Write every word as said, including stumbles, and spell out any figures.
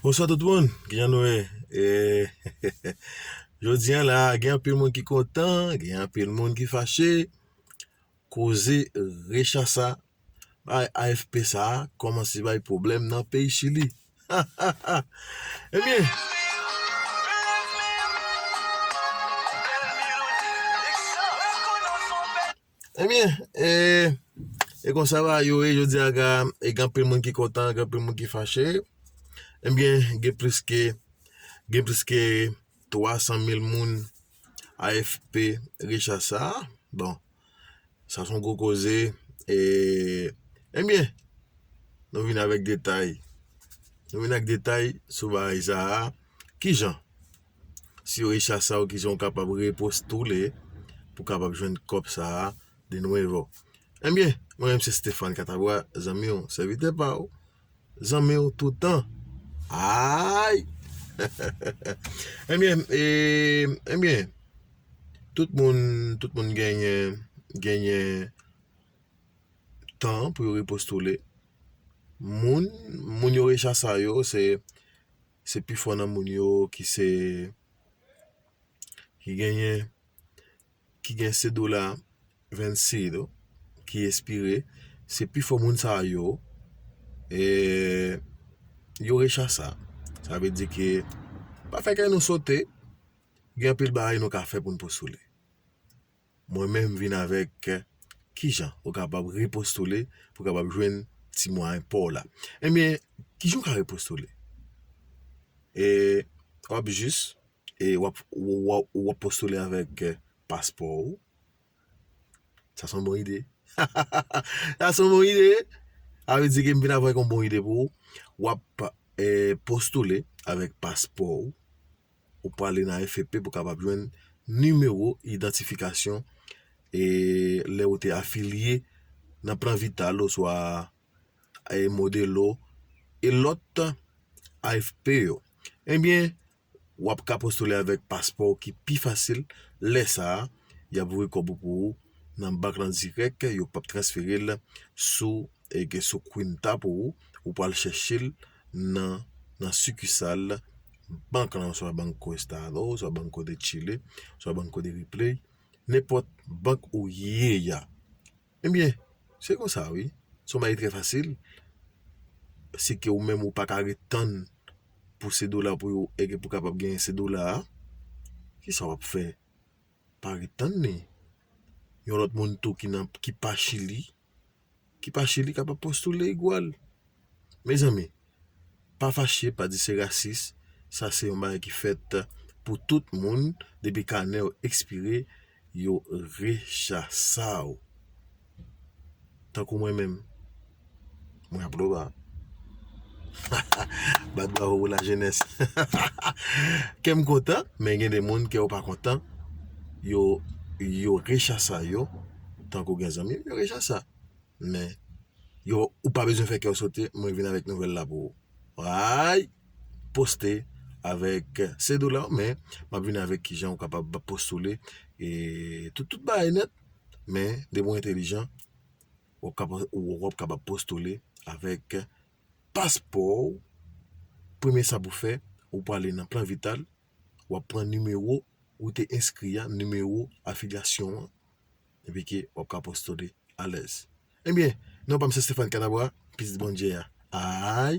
Bonswa tout moun, kijan nou ye? E, jodi a la, gen anpil moun ki kontan, gen anpil moun ki fache. Koze rechasa bay A F P sa a kòmanse bay pwoblèm nan peyi Chili. Ebyen, ebyen, e, e konsa bagay yo ye, jodi a, e gen anpil moun ki kontan, gen anpil moun ki fache. Ebyen, gen plis ke, gen plis ke twa san mil moun A F P rechasa. Bon, sa se yon gwo koze. E, ebyen, nou vin avèk detay. Nou vin ak detay sou bagay sa a. Kijan? Si yo rechasa w, kijan w kapab repostoule pou kapab jwenn kòb sa a de nouvo? Ebyen, mwen menm se Stéphane Catabra, zanmi w, sèvitè pa w, zanmi w toutan. Ay! Ebyen, e, ebyen, tout moun, tout moun genyen, genyen tan pou yo repostoule. Moun, moun yo rechasa yo, se, se pifò nan moun yo ki se, ki genyen, ki gen se dola vencido ki espire, se pifò moun sa yo, e, yo rechasa. Sa vle di ke pa fè kè nou sote, gen anpil bagay nou ka fè pou n postoule. Mwen menm vin avèk kijan ou kapab repostoule pou kapab jwenn ti mwayen pa w la. Ebyen, kijan w ka repostoule? E, w ap jis, e, w ap, w, w, w ap postoule avèk paspò w. Sa se yon bon ide. Sa se yon bon ide. Sa vle di ke m vin avèk yon bon ide pou ou. W ap, e, postoule avèk paspò w. Ou prale nan A F P pou kapab jwenn nimewo idantifikasyon, e, lè ou te afilye nan Plan Vital oswa, e, Modelo e lòt A F P yo. Ebyen, w ap ka postoule avèk paspò w ki pi fasil. Lè sa a, y ap voye kòb ou pou ou nan bank lan dirèk, yo p ap transfere l sou, e, ke sou Cuenta pou ou. Ou pral chèche l nan, nan sikisal bank lan, oswa Banco Estado, oswa Banco de Chile, oswa Banco de Ripley, nenpòt bank ou ye a. Ebyen, se konsa, wi. Se yon bagay trè fasil. Se ke ou menm ou pa ka ret tann pou se dola pou yo, e ke pou kapab genyen se dola a. Kisa w ap fè? Pa ret tann li. Yon lòt moun tou ki nan, ki pa Chili, ki pa Chili kapab postoule igwal. Mezanmi, pa fache, pa di se rasis. Sa se yon bagay ki fèt pou tout moun. Depi kanè w ekspire, yo rechasa w. Tankou mwen menm, mwen ap loba. Bat bravo pou lajenès. Kè m kontan, men gen de moun kè yo pa kontan. Yo, yo rechasa yo. Tankou gen zanmi m, yo rechasa. Men, yo, ou pa bezwen fè kè w sote, mwen vin avèk nouvèl la pou ou. Ay! Poste avèk se dola w, men m ap vin avèk kijan ou kapab postoule, e tout, tout bagay nèt, men depi w entèlijan, w ap kapab, w ap kapab postoule avèk paspò w. Premye sa pou fè, ou prale nan Plan Vital, w ap pran nimewo ou te enskri a, nimewo afilyasyon an, epi ke w ap ka postoule alèz. Ebyen, non pa m se Stéphane Catabra, pitit Bondye a. Ay!